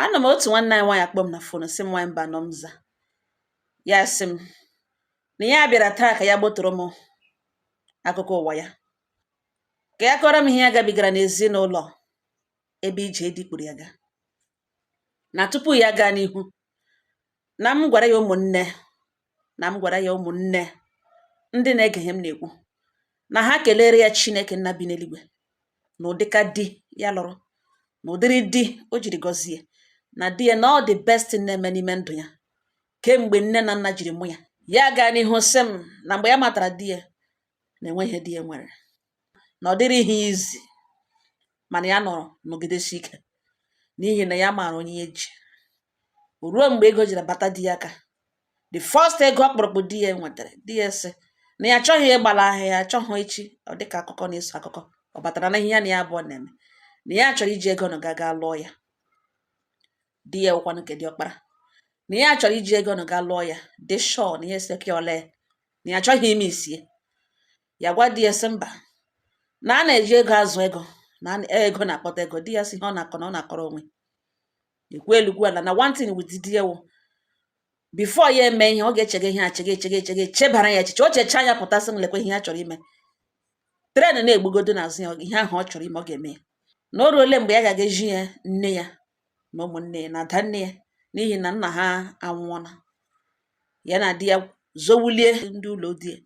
Anọ m otu nwanne anyị nwaanyị akpọ m na phone, sị m, "Nwaanyị mba nọ." M za ya, sị m na ya bịara taa ka ya gbotoro m akụkọ ụwa ya, ka ya kọrọ m ihe ya gabigara n'ezinụlọ ebe ije dikpuru ya ga. Na tupu ya gaa n'ihu, na m gwara ya ụmụnne, na m gwara ya ụmụnne ndị na-ege ihe m na-ekwu, na ha kelere ya Chineke nna bi n'eluigwe na ụdịka di ya lụrụ, na ụdịrị di o jiri gọzie, na di ya na ọ the best thing na-eme n'ime ndụ ya kemgbe nne na nna jiri mụ ya. Ya gaa n'ihu sị m na mgbe ya matara di ya, na enwe ihe di ya nwere, na ọ dịrị ihe izi, mana ya nọrọ nọgidesi ike n'ihi na ya maara onye ya ji. Ruo mgbe ego jiri bata di ya aka, the first ego ọkpụrụkpụ di ya nwetara, di ya sị na ya achọghị ịgbala ahịa, ya achọghị echi. Ọ dịka akụkọ na-eso akụkọ, ọ batara na ihe ya na ya abụọ na-eme, na ya chọrọ iji ego nọ ga gaa lụọ ya. Di ya wụkwanụ nke diọkpara, na ya chọrọ iji ego nọ ga lụọ ya, dị sure na ya eseke ole, na ya achọghị ime isie. Ya gwa di ya sị mba, na a na-eji ego azụ ego, na ego na-akpọta ego. Di ya sị ihe ọ na-akọ na ọ na-akọrọ onwe ekwu elu kwu ala. Na one thing with di ya wụ, before ya eme ihe, ọ ga-echege ihe, achege, echege, echege, chebara ya echiche. O checha ya, pụtasị m lekwa ihe ya chọrọ ime. Train na-egbugodo n'azụ ya, ihe ahụ ọ chọrọ ime, ọ ga-eme ya. Na o ruole mgbe ya ga-aga eji ya nne ya na ụmụnne ya na ada nne ya, n'ihi na nna ha anwụọla. Ya na di ya zowulie ndị ụlọ di ya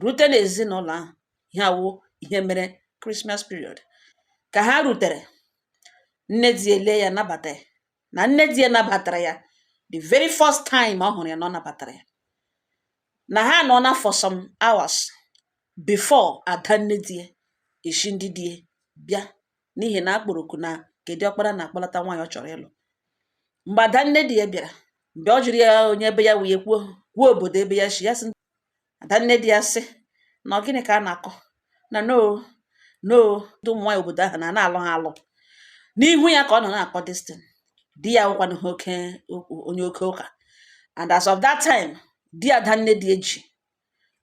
rute n'ezinụlọ ahụ. Ihe awụ ihe mere Christmas period ka ha rutere. Nne di ya lee ya, nabata ya, na nne di ya nabatara ya the very first time ọ hụrụ ya, na ọ nabatara ya. Na ha nọ na for some hours before ada nne di ya eshi ndị di ya bịa, n'ihi na akpọrọ oku na kedu ọkpara na-akpọlata nwaanyị ọ chọrọ ịlụ. Mgbe ada nne di ya bịara, mgbe ọ jụrụ ya onye ebe ya wụ, kwuo kwuo obodo ebe ya shi, ya sị ada nne di ya sị na ọ gịnị ka a na-akọ na no no ndị ụmụ nwaanyị obodo ahụ na na-alụ ha alụ n'ihu ya ka ọ nọ na-akọ this thing. Di ya wụkwanụ ha oke onye oke ụka, and as of that time, di ada nne di eji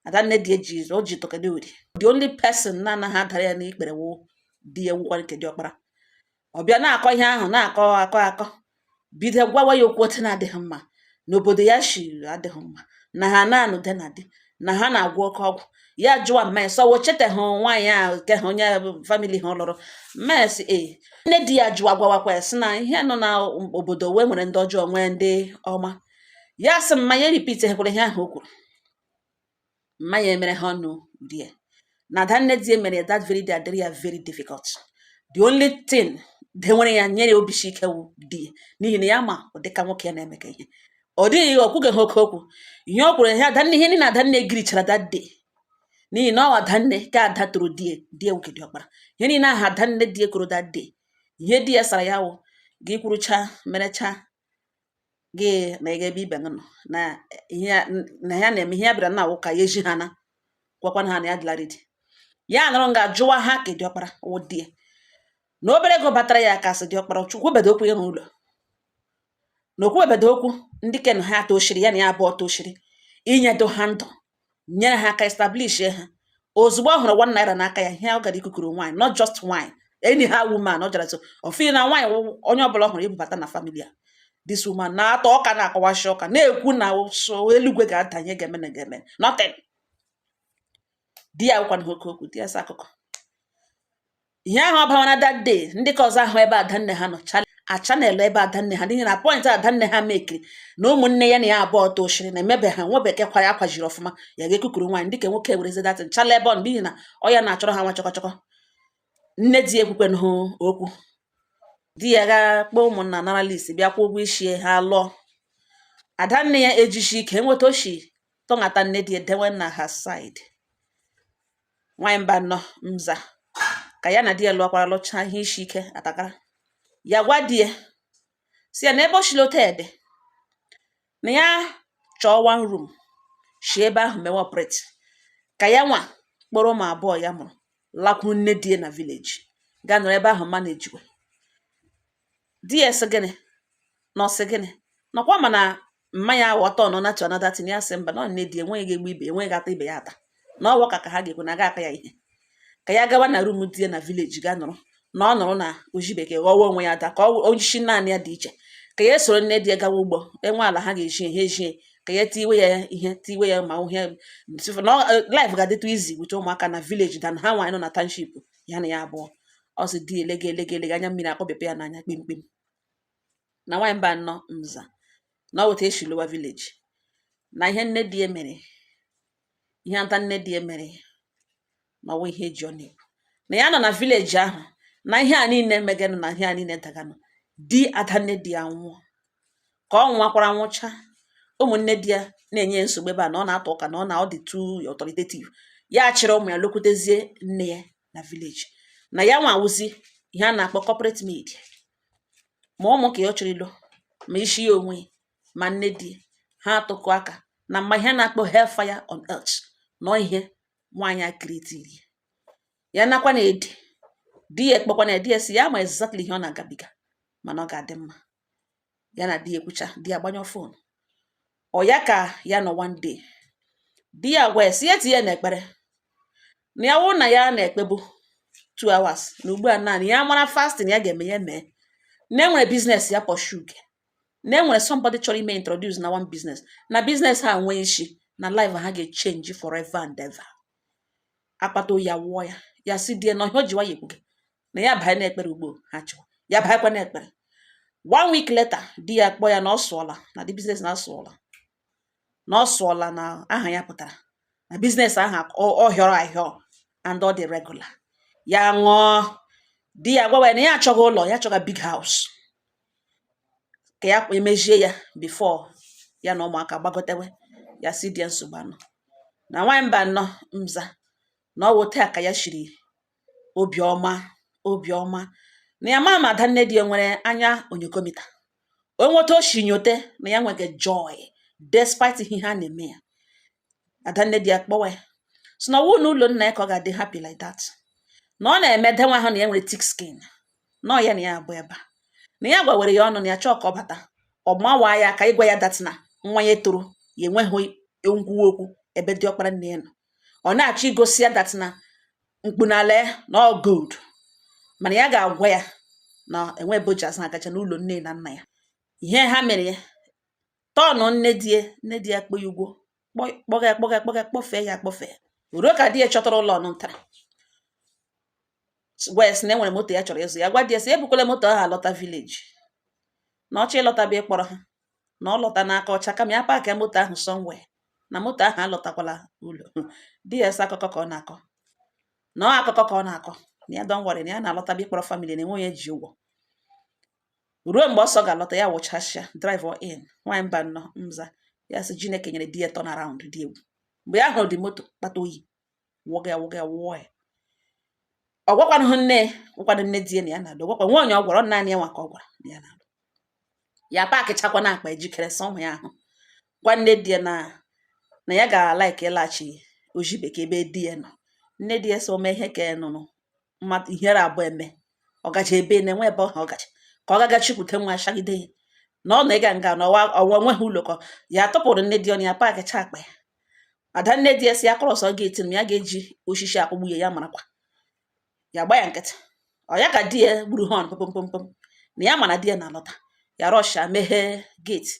ada nne di eji o ji tọkedori. The only person na-anaghị adara ya n'ikpere wụ di ya, nwụkwa nke diọkpara. Ọ bịa na-akọ ihe ahụ, na-akọ akọ akọ, bido gwawa ya okwu otu na-adịghị mma, n'obodo ya shi adịghị mma, na ha na-anụ de na di na ha na-agwọ oke ọgwụ. Ya jụwa mma ya sọwo cheteghị nwaanyị a nke ha onye family ha lụrụ. Mma ya sị ee. Nne di ya jụwa, gwawakwa ya sị na ihe nọ na obodo wee nwere ndị ọjọọ, nwee ndị ọma. Ya sị mma ya repeat hekwara ihe ahụ o kwuru. Mma ya emere ha ọnụ rie na ada nne di ya mere that very day adịrị ya very difficult. The only thing denwere ya, nyere ya obi ike wụ di ya, n'ihi na ya ma ụdịka nwoke ya na-eme ka ihe ọ dịghị. Ọ kwughị ha oke okwu. Ihe o kwuru, ihe adanne, ihe niile adanne girichara that day, n'ihi na ọ adanne ka ada toro di ya, di ya nwoke diọkpara. Ihe niile ahụ adanne di ya kwuru that day, ihe di ya sara ya wụ gị kwurucha merecha gị na ị ga ebe ibe gị nọ na ihe na ya na-eme. Ihe ya bịara na awụ ka ya eji ha na gwakwana ha na ya dịla ready. Ya nọrọ nga jụwa ha ka diọkpara wụ di ya na obere ego batara ya aka, sị diọkpara kwubedo okwu ịrụ ụlọ, na okwubedo okwu ndị ken ha toshiri ya na ya abụọ toshiri inyedo ha ndụ, nyere ha aka establish ha. Ozugbo ọ hụrụ ₦1 n'aka ya, ihe ọ gara ikukuru nwaanyị, not just nwaanyị, anyhow woman ọ jara so ọ feel na nwaanyị onye ọbụla ọ hụrụ ibubata na family a. This woman na-atọ ọka, na-akọwashi ọka, na-ekwu na so eluigwe ga-ada, ihe ga-eme na ga-eme nothing. Di ya wụkwana oke okwu. Di ya sị akụkọ ihe ahụ ọ bawara that day. Ndị ka ọzọ ahụ ebe adanne ha nọ achanelu ebe adanne ha, n'ihi na point adanne ha mekiri na ụmụnne ya na ya abụọ toshiri na emebe ha nwa bekee kwa ya kwajiri ọfụma, ya ga-ekukuru nwaanyị. Ndị ka nwoke werezi datin chala ebe ọ nọ, n'ihi na ọ ya na-achọrọ ha nwa chọkọchọkọ. Nne di ekwukwenụ okwu. Di ya ga kpọọ ụmụnna, nara list, bịa kwụọ ụgwọ isi ha lụọ. Adanne ya ejishi ike nweta oshi tọghata nne di ya dewe na ha side. Nwaanyị mba nọ mza ka ya na di ya lụọkwara, lụchaa, ihe isi ike atakara ya. Gwa di ya si ya na ebe o shiri ote ede na ya chọọ one room shi ebe ahụ mewe operate, ka ya nwa kpọrọ ụmụ abụọ ya mụrụ lakwuru nne di ya na village, gaa nọrọ ebe ahụ manage. Di ya sị gịnị? Na ọ sị gịnị? Nọkwa mana mma ya aghọta ọnọ na to another thing. Ya sị mba, na ọ nne di enweghị ga-egbu ibe, enweghị ga-ata ibe ya ata, na ọwọ ka ha ga-ekwu na aga aka ya ihe, ka ya gawa na room di ya na village gaa nọrọ, na ọ nọrọ na oji bekee ghọwa onwe ya ada, ka ọ ojishi naanị ya dị iche. Ka ya soro nne di ya gawa ugbo, enwe ala ha ga-eji ihe ejie, ka ya tiwe ya ihe, tiwe ya ma ihe na life ga-adịtụ easy with ụmụaka na village than ha nwaanyị nọ na township. Ya na ya abụọ, ọ sị di elega elega elega, anya mmiri akpọbepe ya n'anya kpimkpim. Na nwaanyị mba nnọọ nza na ọ weta esi lowa village na ihe nne di ya mere, ihe anta nne di ya mere, na ọwụ ihe eji ọ na-ekwu na ya nọ na village ahụ, na ihe a niile meganụ, na ihe a niile daganụ. Di ada nne di ya nwụọ, ka ọ nwakwara nwụcha, ụmụnne di ya na-enye ya nsogbu ebe a na ọ na-atụ ụka na ọ na ọ dị too authoritative. Ya chịrị ụmụ ya lokwutezie nne ya na village, na ya nwa awụzi ihe a na-akpọ corporate maid, ma ụmụ ka ya ọ chọrọ ilo, ma isi ya onwe ya, ma nne di ya, ha atụkọ aka na mma ihe a na-akpọ hellfire on earth. Nọ ihe nwaanyị a kiritiri ya nakwa na ede di ya ekpekwa na di ya si ya ma exactly ihe ọ na-agabiga, mana ọ ga-adị mma. Ya na di ya ekwucha, di ya agbanyụ phone. Ọ ya ka ya nọ one day, di ya gwa ya si ya tinye n'ekpere, na ya wụ na ya na-ekpebu 2 hours, na ugbu a naanị ya mara fasting ya ga-eme, ya mee, na enwere business ya pursue, na enwere somebody chọrọ ime introduce na one business, na business ha nwee isi na life ha ga-echange forever and ever. Akpata oyi awụọ ya. Ya si die na ihe o ji nwayọ ekwuge na ya banye n'ekpere ugbo ha chọrọ ya banyekwa n'ekpere. One week later, di ya kpọọ ya na ọ sụọla, na the business na asụọla, na ọ sụọla, na aha ya pụtara na business ahụ, ọ hịọrọ ahịọ and ọ dị regular. Ya ṅụọ, di ya gwawa ya na ya achọghị ụlọ, ya achọghị big house, ka ya emejie ya before ya na ụmụaka gbagotewe. Ya si di ya nsogbu anọ na nwaanyị mba nnọọ nza, na ọ wụ taa ka ya shiri obiọma obiọma na ya ma ma ada nne di ya nwere anya onyokomita o nweta o shi nyote na ya nwege joy despite ihe ha na-eme ya. Ada nne di ya kpọwa ya so na ọwụ n'ụlọ nna ya ka ọ ga-adị happy like that, na ọ na-eme denwa ahụ na ya nwere thick skin, na ọ ya na ya abụ ebe a na ya gwawere ya ọnụ na ya chọọ ka ọ bata, ọ mawa ya ka ịgwa ya that na nwa ya toro ya enweghị nkwuwa okwu ebe diọkpara nne ya nọ. Ọ na-achọ igosi ya that na mkpunala ya na ọ good, mana ya ga-agwa ya na enwe ebe o ji azụ agacha n'ụlọ nne na nna ya. Ihe ha mere ya tọnụ, nne di ya, nne di ya kpọ ya ugwo, kpọga ya, kpọga ya, kpọga ya, kpọfee ya, akpọfee ruo ka di ya chọtara ụlọ ọnụ ntara, gwa ya sị na enwere moto ya chọrọ ịzụ. Ya gwa di ya sị ebukwala moto ahụ alọta village, na ọchọ ịlọta bịa ịkpọrọ ha, na ọ lọta n'aka ọcha, kama ya park moto ahụ somewhere, na moto ahụ alọtakwala ụlọ. Di ya sị akụkọ ka ọ na-akọ, na ọ akụkọ ka ọ na-akọ, na ya don't worry, na ya na-alọta bịa ịkpọrọ family, na enwe onye ji ụgwọ ruo mgbe ọsọ ga-alọta. Ya wụchasịa drive in. Nwaanyị mba nnọọ nza, ya sị Chineke nyere di ya turn around dị egwu. Mgbe ya hụrụ dị moto, kpata oyi wụga ya, wụga ya, wụọ ya. Ọ gwakwanụghị nne, gwakwanụ nne di ya na ya na-alụ, gwakwa nwa onye ọ gwara, ọ naanị ya nwa ka ọ gwara na ya na-alụ. Ya packịchakwa na akpa, ejikere sọ ụmụ ya ahụ, gwa nne di ya na ya ga-alike ịlaghachi oji bekee ebe di ya nọ. Nne di ya sị ome ihe ka ya nụrụ mmadụ ihere abụọ eme, ọ gaje ebe na-enwe ebe ọha ọ gaje ka ọ gaga chikwute nwa shagide ya, na ọ na ịga nga na ọwa ọwa onweghị ụlọ ka ya tụpụrụ nne di ọnụ. Ya packịcha akpa ya. Ada nne di ya si ya cross gate na ya ga-eji osisi akpụgbu ya, ya marakwa ya gba ya nkịtị. Ọ ya ka di ya gburu horn pom pom pom, na ya mana di ya na-alọta. Ya rusha meghee gate,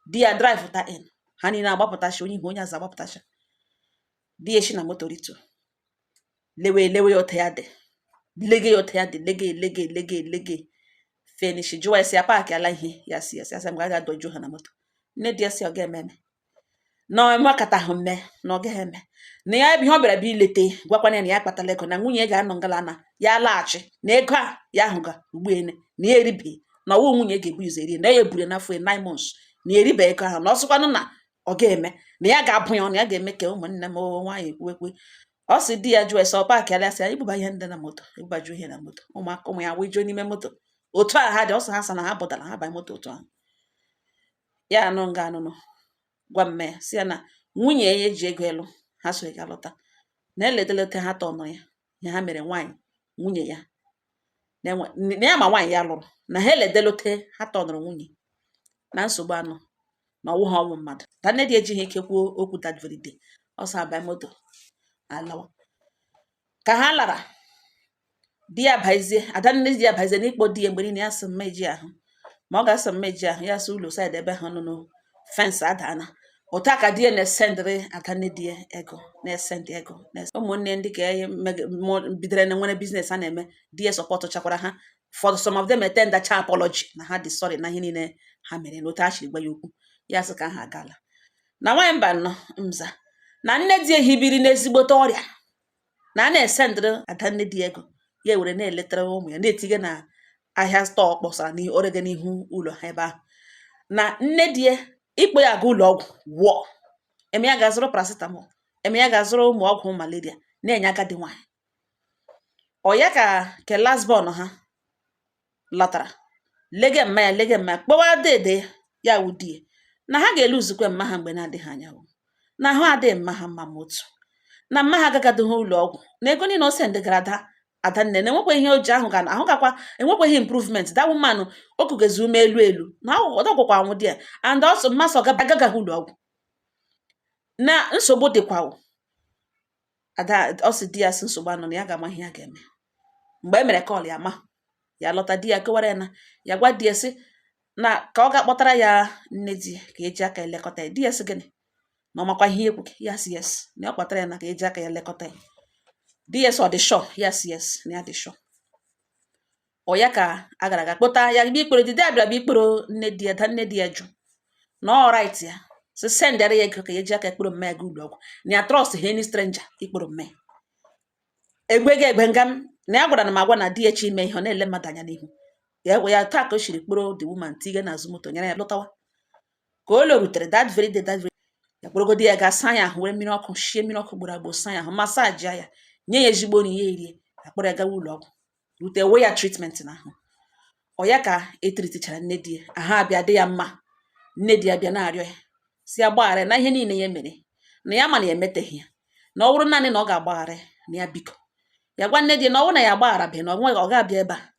di ya drive ta in, ha niile agbapụtacha, onye ihu onye azụ agbapụtacha. Di ya esi na moto rituo, lewe lewe ya otu ya dị, lege ya otu ya dị, lege lege lege lege finish, jụwa ya si ya park ala ihe. Ya si ya si ya sị mgbe a ga-adọju ha na moto. Nne di ya si ọ ga-eme eme na ọ makatahụ mme, na ọ gaghị eme, na ya ihe ọ bịara bịa ilete, gwakwana ya na ya akpatala ego, na nwunye ya ga-anọ ngala na ya laghachi na ego a ya ahụ ga ugbu ene na ya eribeghị, na ọwụ nwunye ga-ebu ụzọ eri, na ya eburu n'afọ ya 9 months na ya eribe ego ahụ, na ọ sịkwanụ na ọ ga-eme na ya ga-abụ ya ọnụ, ya ga-eme ka ụmụnne m nwaanyị ekwu ekwe. Ọ sị di ya jụọ ese ọ park ala, ya sị ya ibuba ihe ndị na moto, ebubaju ihe na moto, ụmụaka ụmụ ya wụjuo n'ime moto otu a ha dị. Ọ sị ha sị na ha bụdara ha banye moto otu ahụ. Ya anụ nga anụnụ gwa mme ya si ya na nwunye ya eji ego elu ha so ga lọta na eletelete ha tọnụ ya ihe ha mere nwaanyị nwunye ya na ya ma nwaanyị ya lụrụ, na ha eledelote ha tọnụrụ nwunye na nsogbu anụ, na ọwụ ha ọnwụ mmadụ ta. Nne di ejighị ike kwuo okwu that very day. Ọ sọ abanye moto alawa. Ka ha lara, di ya bazie, ada nne di ya bazie n'ikpọ di ya mgbe niile. Ya sị mma eji ahụ Ma ọ ga-asọ mmeji ahụ ya sị ụlọ side ebe ha nọ no fence adaana. Otu a ka di ya na-esendịrị adanne di ya ego, na-esendị ego. Ụmụnne ndị ka ya bidoro na nwere business a na-eme, di ya support chakwara ha. For some of them, etendacha apology na ha dị sorry na ihe niile ha mere na otu ha siri gwa ya okwu. Ya sị ka ha agala na nwaanyị mba nọ nza na nne di ya hibiri n'ezigbote ọrịa, na a na-esendịrị adanne di ya ego, ya were na-eletara ụmụ ya, na-etinye na ahịa store kpọsara orege n'ihu ụlọ ha ebe ahụ, na nne di ya ikpo ya aga ụlọ ọgwụ wụọ eme, ya ga-azụrụ paracetamol, eme ya ga-azụrụ ụmụ ọgwụ malaria, na-enye agadi nwaanyị. Ọ ya ka ke last born ha lọtara lege mma ya, lege mma ya, kpọwa dede ya wụ di ya, na ha ga-eluzukwe mma ha mgbe na-adịghị anya, o na ahụ adịghị mma ha mma, ma otu na mma ha agagadịghị ụlọ ọgwụ, na ego niile o sendịgara ada adanne na enwekwa ihe o ji ahụ ga ahụ gakwa, enwekwaghị improvement. That woman o kugezi ume elu elu na ọdọgwụkwa anwụ di ya, and also mmasị ọ agagaghị ụlọ ọgwụ na nsogbu dịkwa o. Ada ọ sị di ya sị nsogbu anọ, na ya ga-ama ihe ya ga-eme. Mgbe e mere call ya, ma ya lọta, di ya kewara ya na ya gwa di ya sị na ka ọ ga-akpọtara ya nne di ya ka eji aka elekọta ya. Di ya sị gịnị? Na ọ makwa ihe ekwu? Ya sị yes, na ya kpọtara ya na ka eji aka ya lekọta ya. Di ya sị ọ dị sure? Ya sị yes, na ya dị sure. Ọ ya ka a gara aga kpọta ya bịa ikporo di ya, bịara bịa ikporo nne di ya da. Nne di ya jụ na ọ right ya sị sendara ya ego ka ya eji aka ekporo mma ya ga ụlọ ọgwụ, na ya trust ha any stranger ikporo mma ya egbe ga egbe nga m na ya gwara na m agwa na di ya chi ime ihe ọ na-ele mmadụ anya n'ihu ya ya. Taa ka o siri kporo the woman tige n'azụ moto nyere ya lọtawa. Ka o rutere that very day, that very ya kpọrọgodi ya ga saa ya ahụ, were mmiri ọkụ shie mmiri ọkụ gboro agbo saa ya ahụ, massage ya, nye ya ezigbo nri ya erie, akpọrọ ya gawa ụlọ ọgwụ, rute we ya treatment n'ahụ. Ọ ya ka etritichara nne di ya, ahụ abịa dị ya mma. Nne di ya bịa na-arịọ ya si ya gbaghara ya na ihe niile ya mere, na ya ma na ya emeteghị ya, na ọ bụrụ naanị na ọ ga-agbaghara ya, na ya biko ya gwa nne di ya na ọ bụrụ na ya agbagharabeghị, na ọ nweghị ọ ga-abịa ebe a,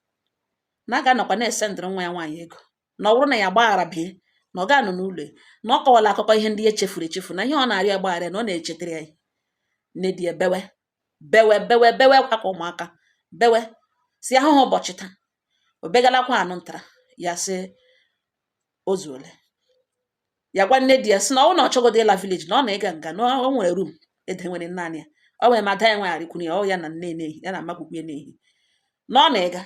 na a ga-anọkwa na-esendịrị nwa ya nwaanyị ego, na ọ bụrụ na ya agbagharabeghị, na ọ ga-anọ n'ụlọ ya, na ọ kọwala akụkọ ihe ndị e chefuru echefu, na ihe ọ na-arịọ ya gbaghara ya, na ọ na-echetara ya. Nne di ya bewe bewe bewe bewe kwa ka ụmụaka bewe, si ahụhụ ụbọchị taa o begalakwa anụ ntara ya, sị o zuole. Ya gwa nne di ya sị na ọ bụrụ na ọ chọgodo ịla village, na ọ na-ịga nga, na o nwere room ede nwere naanị ya, ọ nwere ma ada ya nwegharịkwuru ya, ọ ya na nne na-ehi ya na amakwukwu ya na-ehi, na ọ na-ịga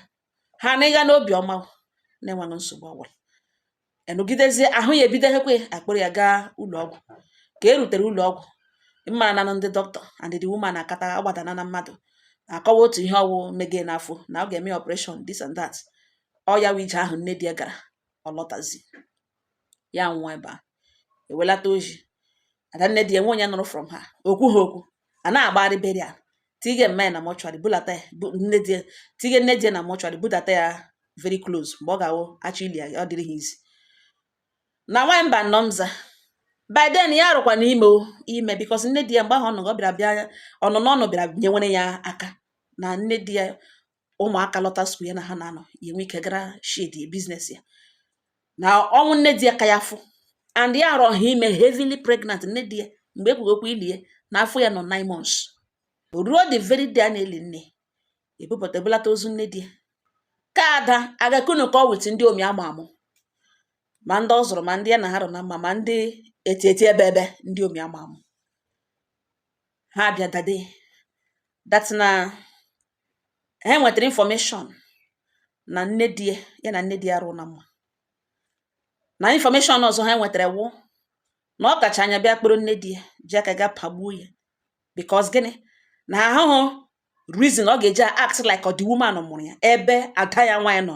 ha na ịga n'obi ọma na-enweghị nsogbu ọbụla. Enụgidezie ahụ ya ebidoghekwe, akpụrụ ya gaa ụlọ ọgwụ. Ka e rutere ụlọ ọgwụ, mmara na ndị dọkịta and the woman akata agbadana na mmadụ akọwa otu ihe ọwụ mege n'afọ, na ọ ga-eme operation, this and that. Ọ ya wụ ije ahụ nne di ya gara, ọ lọtazi ya nwụọ ebe a ewelata oji ada nne di ya nwe onye nụrụ from ha okwu ha okwu a na-agbagharị burial, tige mma ya na mortuary, bulata ya nne di ya, tige nne di ya na mortuary, budata ya very close mgbe ọ ga-awụ achọ ili ya, ọ dịrị ha izi na nwaanyị mba nnọọ nza. By then ya rụkwa n'ime o ime, because nne di ya mgbe ahụ ọ nọ, ọ bịara bịa ọnụnọ ọnụ bịara nyenwere ya aka na nne di ya, ụmụaka lọta school, ya na ha na-anọ, ya enwe ike gara shed business ya. Na ọnwụ nne di ya ka ya fụ, and ya rọ ha ime, heavily pregnant. Nne di ya mgbe ekwughị okwu ili ya, na afọ ya nọ 9 months. Ruo the very day a na-eli nne, ebupụta ebulata ozu nne di ya ka ada agakunukọ with ndị omi ama amụ, ma ndị ọ zụrụ, ma ndị ya na ha rụ na mma, ma ndị eti eti ebe ebe ndị omi ama amụ ha bịa dade that na ha nwetara information na nne di ya, ya na nne di ya rụ na mma. Na information ọzọ ha nwetara wụ na ọ kacha anya bịa kpọrọ nne di ya ji aka ga pagbuo ya, because gịnị? Na ahụhụ reason ọ ga-eji act like ọ the woman mụrụ ya, ebe ada ya nwaanyị nọ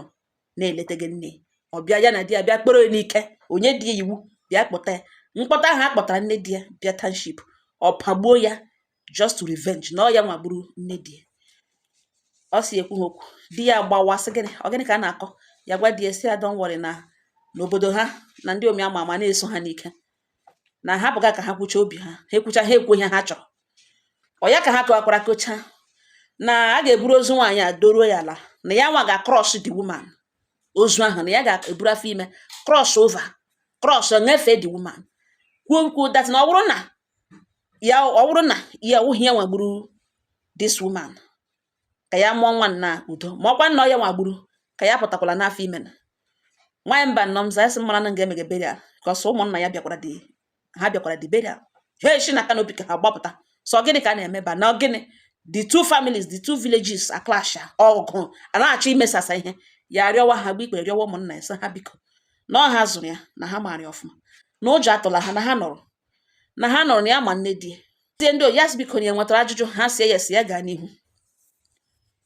na-eleta gị nne. Ọ bịa, ya na di ya bịa kpọrọ ya n'ike, onye di ya iwu bịa kpọta ya. Mkpọta ahụ a kpọtara nne di ya bịa township, ọ pagbuo ya just to revenge na ọ ya nwagburu nne di ya. Ọ si ekwu ha okwu, di ya gbawa, sị gịnị? Ọ gịnị ka a na-akọ? Ya gwa di ya sị ya don't worry, na n'obodo ha na ndị omi ama ama na-eso ha n'ike, na hapụga ka ha kwucha obi ha, ha ekwucha, ha ekwu ihe ha chọrọ. Ọ ya ka ha kọwakwara kocha na a ga-eburu ozu nwaanyị a doruo ya ala, na ya nwa ga-cross the woman ozu ahụ, na ya ga-eburu afọ ime cross over, cross nyefee the woman, kwuo nkwu that na ọ bụrụ na ya, ọ bụrụ na ya wụghị ya nwagburu this woman, ka ya mụọ nwa na udo, ma ọkwa nna ya nwagburu, ka ya pụtakwala n'afọ ime. Na Nwaanyị mba nnọọ m za, ya sị mara na nga emege burial, because ụmụnna ya bịakwara di ha, bịakwara di burial. Ha eshi na canopy ka ha gbapụta. So gịnị ka a na-eme ba na gịnị? The two families, the two villages a clash, ọgụ a na-achọ imesasa ihe. Ya rịọwa ha, gba ikpere rịọwa ụmụnna ya, sị ha biko, na ọ ha zụrụ ya, na ha maara ya ọfụma, na ụjọ atụla ha, na ha nọrọ, na ha nọrọ na ya ma nne di ya. Tie ndị ya sị biko, na ya nwetara ajụjụ. Ha sie ya, si ya gaa n'ihu.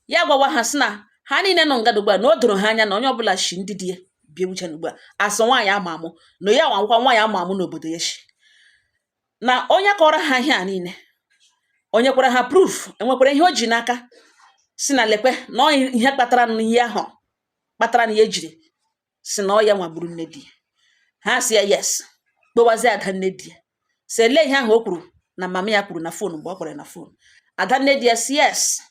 Ya gwawa ha sị na ha niile nọ ngada ugbu a, na o doro ha anya na onye ọbụla shi ndị di ya bịa uche ugbu a, asụ nwaanyị ama amụ na ya nwa nwaanyị ama amụ n'obodo ya shi na onye kọrọ ha ihe a niile, onye kwere ha proof, enwekwara ihe o ji n'aka si na lekwe na ọ ihe kpatara na ihe ahụ kpatara na ya ejiri si na ọ ya nwagburu nne di ya. Ha si ya yes. Kpowazie ada nne di ya, si ele ihe ahụ o kwuru na mama ya kwuru na phone mgbe ọ kpọrọ ya na phone. Ada nne di ya si yes,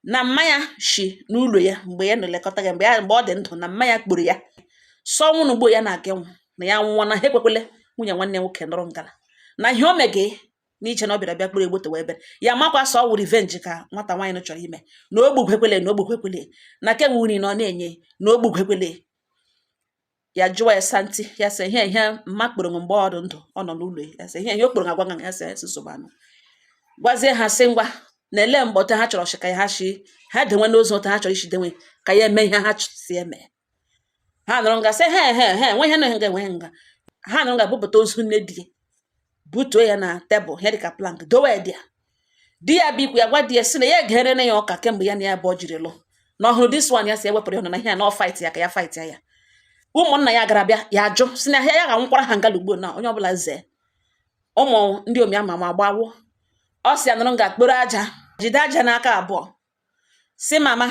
na mma ya shi n'ụlọ ya mgbe ya na-elekọta ya, mgbe ọ dị ndụ, na mma ya kpuru ya sọ ọnwụ na ugbo ya na-aga ịnwụ, na ya nwụọ, na ha ekwekwele nwunye nwanne ya nwoke nọrọ ngala, na ihe o mege n'iche na ọ bịara bịa kpụrụ egboto wee bịa ya makwa sọ ọ wụ revenge ka nwata nwaanyị nọ chọrọ ime, na o gbugwekwele, na o gbugwekwele, na ke wuri na ọ na-enye, na o gbugwekwele ya. Jụwa ya santi, ya sị ihe mma kpụrụ m mgbe ọ dị ndụ, ọ nọ n'ụlọ ya, sị ihe o kpụrụ agwa ya, sị ya nsogbu anụ. Gwazie ha sị ngwa, na ele mgbe otu ha chọrọ shi ka ha shi ha denwe n'ozu, otu ha chọrọ isi denwe, ka ya eme ihe ha si eme. Ha nọrọ nga sị he he he enwe ihe na nga enwe nga. Ha nọrọ nga bupụta ozu nne di ya, butuo ya na tebụl, ihe dịka plank, dowe ya di ya. Di ya bikwu ya, gwa di ya sị na ya egere na ya ụka kemgbe ya na ya abụọ jiri lụ, na ọhụrụ this one, ya si ewepụrụ ya na ihe a na ọ fight ya ka ya fight ya. Ụmụnna ya gara bịa ya ajụ si na ya ga-anwụkwara ha ngala ugbo na onye ọbụla zee ụmụ ndị omi ama ma gbawo. Ọ si ya nụrụ nga kporo aja, jide aja n'aka abụọ, si mama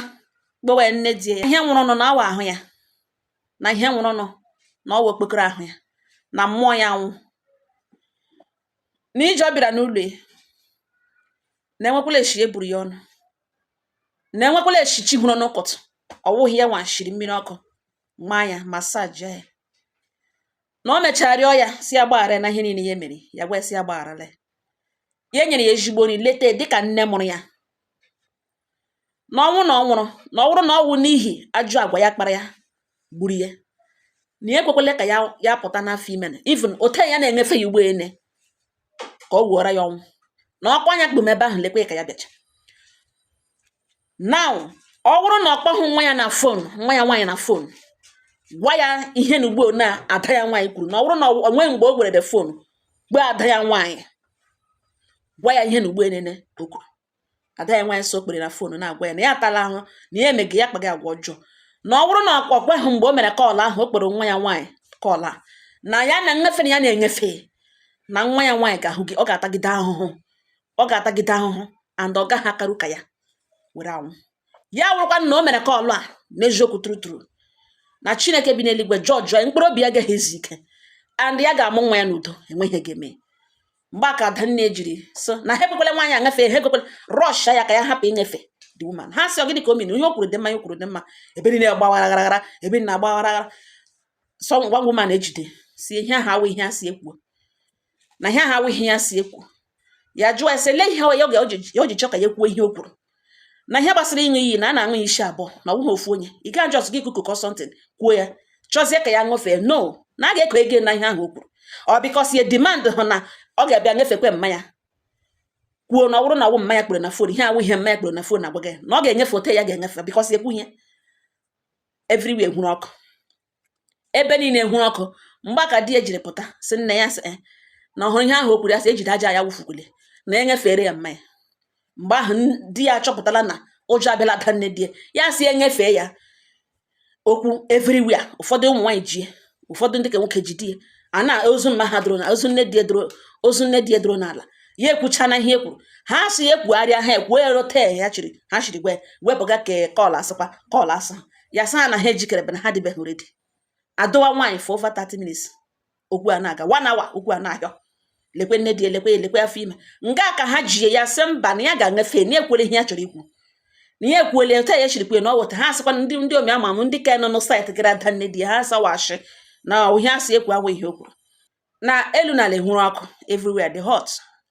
gbowe nne di ya, ihe nwụrụ nụ na awa ahụ ya, na ihe nwụrụ nụ na ọwa okpokoro ahụ ya, na mmụọ ya nwụ na ije ọ bịara n'ụlọ ya, na enwekwala eshi eburu ya ọnụ, na enwekwala eshi chi hụrụ n'ụkụtụ, ọwụghị ya nwa shiri mmiri ọkụ maa ya, massage ya. Na o mechara rịọ ya si ya gbaghara na ihe niile ya mere ya, gwa ya si ya gbagharala ya. Ya nyere ya ezigbo nri, leta dịka nne mụrụ ya, na ọnwụ na ọ nwụrụ, na ọ bụrụ na ọ wụ n'ihi ajọ agwa ya kpara ya gburu ya, na ya ekwekwele ka ya ya pụta n'afọ ime, na even ote ya na-enyefe ya ugbo ene ka ọ wuora ya ọnwụ, na ọkwa anya kpum ebe ahụ lekwe ka ya bịacha. Now ọ bụrụ na ọ kpọghị nwa ya na phone, nwa ya nwaanyị na phone, gwa ya ihe na ugbo na ada ya nwaanyị kwuru, na ọ bụrụ na o nweghị mgbe o werere phone gwa ada ya nwaanyị, gwa ya ihe na ugbo enene o kwuru, ada ya nwaanyị so kpere na phone na-agwa ya na ya atala ahụ, na ya emege ya kpaghị agwa ọjọọ, na ọ bụrụ na ọ gwaghị mgbe o mere call ahụ, o kpere nwa ya nwaanyị call a, na ya na nnyefe na ya na-enyefe, na nwa ya nwaanyị ga-ahụ gị, ọ ga-atagide ahụhụ, ọ ga-atagide ahụhụ, and ọ gaghị akaru ka ya were anwụ. Ya wụrụkwa na o mere call a n'eziokwu, true true, na Chineke bi n'eluigwe jọjụọ ya, mkpụrụ obi ya agaghị ezu ike, and ya ga-amụ nwa ya n'udo, enweghị ihe ga-eme. Mgbe aka adanne jiri so na ha ekwekwele nwaanyị aṅefe, ha ekwekwele rush ya ka ya hapụ ịṅefe the woman. Ha sị ọ gịnị ka o mere? Ihe o kwuru dị mma, ihe o kwuru dị mma. Ebe niile gbawara aghara, ebe niile agbawara aghara. So one woman ejide si ihe ahụ awụ ihe a si ekwuo, na ihe ahụ awụ ihe ya si ekwu. Ya jụọ ya sị lee ihe ya o ji chọ ka ya kwuo ihe o kwuru na ihe gbasara ịṅụ iyi, na a na-aṅụ ya isi abụọ, na ọ bụghị ofu onye. Ị gaa just gị kuku something kwuo ya, chọzie ka ya ṅụfee. No, na a ga-eko ego na ihe ahụ o kwuru, ọ because ya demand hụ na ọ ga-abịa nyefekwe mmanya, kwuo na ọ bụrụ na ọ bụ mmanya kpere na phone, ihe awụ ihe mmanya kpere na phone agwa gị na ọ ga-enyefe ote ya ga-enyefe, because ekwu ihe everywhere hụrụ ọkụ, ebe niile hụrụ ọkụ. Mgbe aka di ya jiri pụta sị nne ya sị na ọ hụrụ ihe ahụ o kwuru, ya sị ejide aja ya wụfukwule na ya nyefere ya mmanya. Mgbe ahụ di ya achọpụtala na ụjọ abịala ada nne di ya, ya sị ya nyefee ya okwu everywhere. Ụfọdụ ụmụ nwaanyị ji, ụfọdụ ndị ka nwoke ji di ya a na ozu mma ha doro na ozu nne di ya doro, ozu nne di ya doro n'ala. Ya ekwucha na ihe e kwuru, ha sị ya ekwugharịa, ha ekwuo ya rote ya chiri ha chiri gwa ya wepụga ka call asịkwa call asị ya sị ha na ha ejikere na ha dịbeghị ready. Adọwa nwaanyị for over 30 minutes, okwu a na-aga one hour, okwu a na-ahịọ, lekwe nne di ya, lekwe ya, lekwe afọ ime nga ka ha ji ya sị mba, na ya ga-aṅefe, na ekwere ihe ya chọrọ ikwu, na ya ekwuole otu ya chiri kwue na ọ wụta. Ha sịkwa ndị omi ama m ndị ka nọ n'site gara ada nne di ya, ha sawashi na ihe a sị ekwu awụ ihe o kwuru, na elu na ala ehuru ọkụ, everywhere dị hot,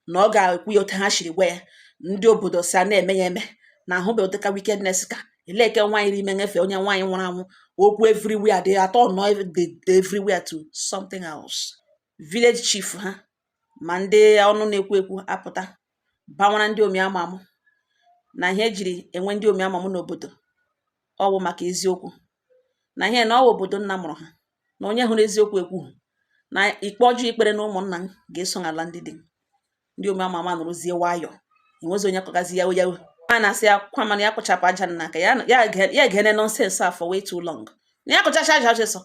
na ọ ga-ekwu ya otu ha shiri gwa ya. Ndị obodo si a na-eme ya eme na ahụbeghị ụdịka wickedness ka Eleke nwaanyị ime nyefe onye nwaanyị nwụrụ anwụ. Okwu everywhere dị atọ nọ dị everywhere to something else. Village chief ha ma ndị ọnụ na-ekwu ekwu apụta banwara ndị omi ama amụ na ihe ejiri enwe ndị omi ama amụ n'obodo ọwụ maka eziokwu, na ihe na ọwụ obodo nna mụrụ ha, na onye hụrụ eziokwu ekwu na ikpe ọjọọ ikpere na ụmụnna m ga-eso n'ala ndị dị. Ndị omi ama ama nụrụzie nwayọ, enwezi onye kọgazi ya ya a na-asị ya kwa, mana ya kụchapụ aja nna aka ya ya egene nonsense a for way too long, na ya kụchacha aja ọsịsọ.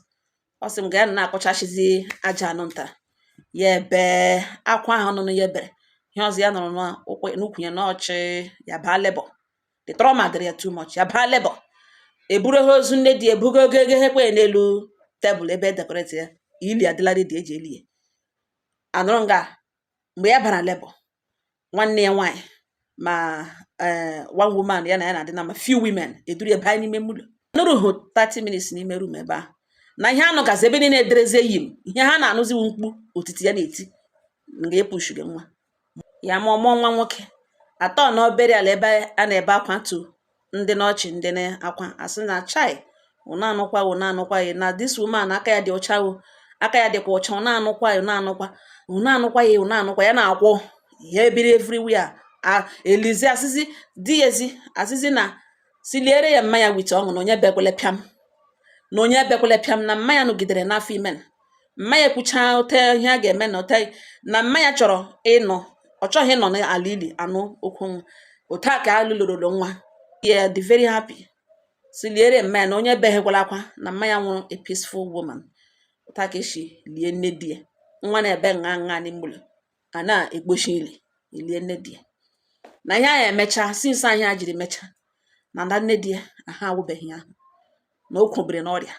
Ọ sị m ga ya na-akụchachizi aja anụ ntara ya ebe akwa ahụ nụnụ ya ebere. Ihe ọzọ ya nọrọ n'ukwu ya n'ọchị, ya baa labour. The trauma dịrị ya too much. Ya baa labour, eburu ha ozu nne di, ebugo ogo ego ekwe n'elu tebụl ebe e decorate ya. Ili adịla ready eji eli ya. Anụrụ nga mgbe ya bara labour, nwanne ya nwaanyị ma one woman ya na ya na-adị na ma few women eduru ya banye n'ime ụlọ. Nụrụ 30 minutes n'ime room ebe ahụ na ihe anụgazi ebe niile edereze yim. Ihe ha na-anụziwu mkpu otiti ya na-eti nga epushiri nwa ya ma ọmụọ nwa nwoke atọ na obere ala ebe a na-ebe akwa tu ndị n'ọchị, ndị na-akwa asị na chai, ụna anụkwa, ụna anụkwa ya na this woman aka ya dị ọcha o, aka ya dịkwa ọcha. Ụna anụkwa ya, ụna anụkwa, ụna anụkwa ya, ụna anụkwa ya na-akwụ ya ebiri everywhere. A elizi asịzi di ya ezi asịzi na siliere ya mmanya with ọṅụ, na onye bekwele pịam, na onye bekwele pịam, na mmanya nọgidere n'afọ ime na mmanya ekwucha ote ihe a ga-eme na ote na mmanya chọrọ ịnọ. Ọ chọghị ịnọ n'ala ili anụ okwu nwa otu a ka alụlụrụlụ nwa ya dị very happy. Siliere mmanya na onye beghekwala akwa na mmanya nwụrụ a peaceful woman. Otu a ka esi lie nne di ya. Nwa na-ebe ṅa ṅa n'ime ụlọ a na-ekpochi ili elie nne di ya na ihe a emecha. Since anyị a jiri mechaa na nda nne di ya ahụ awụbeghị ahụ na o kwobere n'ọrịa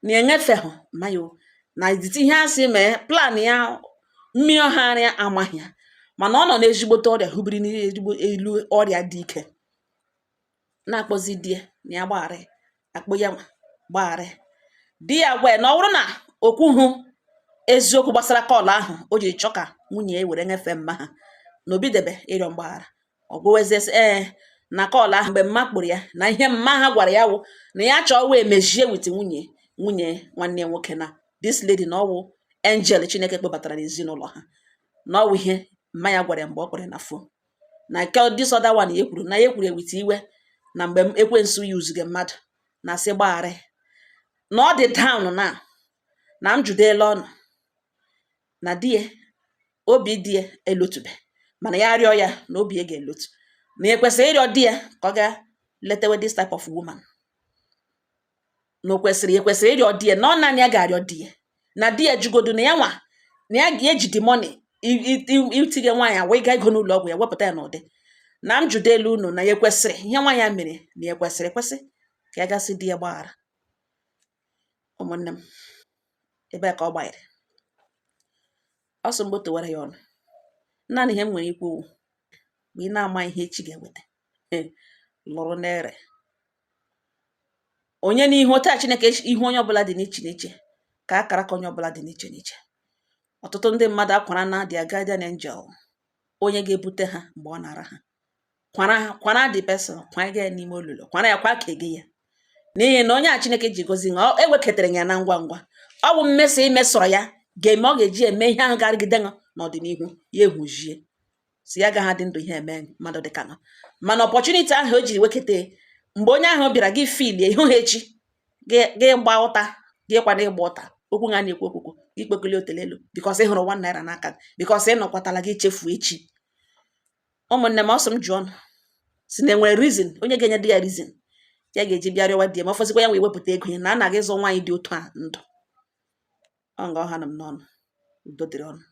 na enyefehụ mmanya o na etiti ihe a sị mee plan ya mmiri ọha ya amaghị ya, mana ọ nọ n'ezigbote ọrịa hubiri n'ezigbo elu ọrịa dị ike na-akpọzi di ya na ya gbaghara ya, akpọ ya nwa gbaghara ya. Di ya gwa ya na ọ bụrụ na o kwughụ eziokwu gbasara call ahụ o jiri chọ ka nwunye ya were nyefee mma ha na obidebe ịrịọ mgbaghara. Ọ gwawezie sị ee, na call ahụ mgbe mma kpụrụ ya na ihe mma ha gwara ya wụ na ya chọọ wee mejie with nwunye nwanne ya nwoke, na this lady na ọwụ angel Chineke kpọbatara n'ezinụlọ ha, na ọwụ ihe mma ya gwara ya mgbe ọ kpọrọ ya na phone, na nke this other one ya kwuru na ya kwuru with iwe, na mgbe ekwensu yuzuge mmadụ na sị gbaghara ya, na ọ dị down na m judela ọnụ na di ya obi di ya elotube, mana ya rịọ ya na obi ya ga-elotu, na ya kwesịrị ịrịọ di ya ka ọ ga letewe this type of woman, na o kwesịrị ya kwesịrị ịrịọ di ya, na ọ naanị ya ga-arịọ di ya, na di ya jugodu na ya nwa na ya ga-eji the money itinye nwaanyị wee gaa ego n'ụlọ ọgwụ ya wepụta ya n'ụdị na m jude elu unu, na ya kwesịrị ihe nwaanyị ya mere, na ya kwesịrị ekwesị ka ya gasị di ya gbaghara. Ụmụnne m, ebe a ka ọ gbanyere ọsọ mgbe towara ya ọnụ. Naanị ihe m nwere ikwu wụ, mgbe ị na-ama ihe echi ga-eweta, lụrụ n'ere onye n'ihu otu a Chineke ihu onye ọbụla dị n'iche n'iche, ka akara ka onye ọbụla dị n'iche n'iche. Ọtụtụ ndị mmadụ akwara na their guardian angel, onye ga-ebute ha mgbe ọ nara ha kwara kwara the person kwanye ya n'ime olulu, kwara ya kwa ka ege ya, n'ihi na onye a Chineke ji gozi ya ewekọtara ya na ngwa ngwa. Ọ bụ mmeso imesọrọ ya ga-eme ọ ga-eji eme ihe ahụ ga-arịgide ya n'ọdịnihu ya ehujie si ya agaghị adị ndụ ihe eme mmadụ dịka nọ. Mana opportunity ahụ o jiri wekete mgbe onye ahụ bịara gị filie ihu ha echi gị gba ụta gị kwana ịgba ụta okwu nga na-ekwu okwukwu gị kpekọli otele elu because ị hụrụ ₦1 n'aka gị, because ị nọkwatala gị chefuo echi. Ụmụnne m, ọsọ m jụọ ọnụ si na enwere reason onye ga-enye di ya reason ya ga-eji bịa rịọwa di ya, ma ọ fọzikwa ya wee wepụta ego ya na anaghị ịzụ nwaanyị dị otu a ndụ. Ọ nga ọha nọ m n'ọnụ. Udo dịrị ọnụ.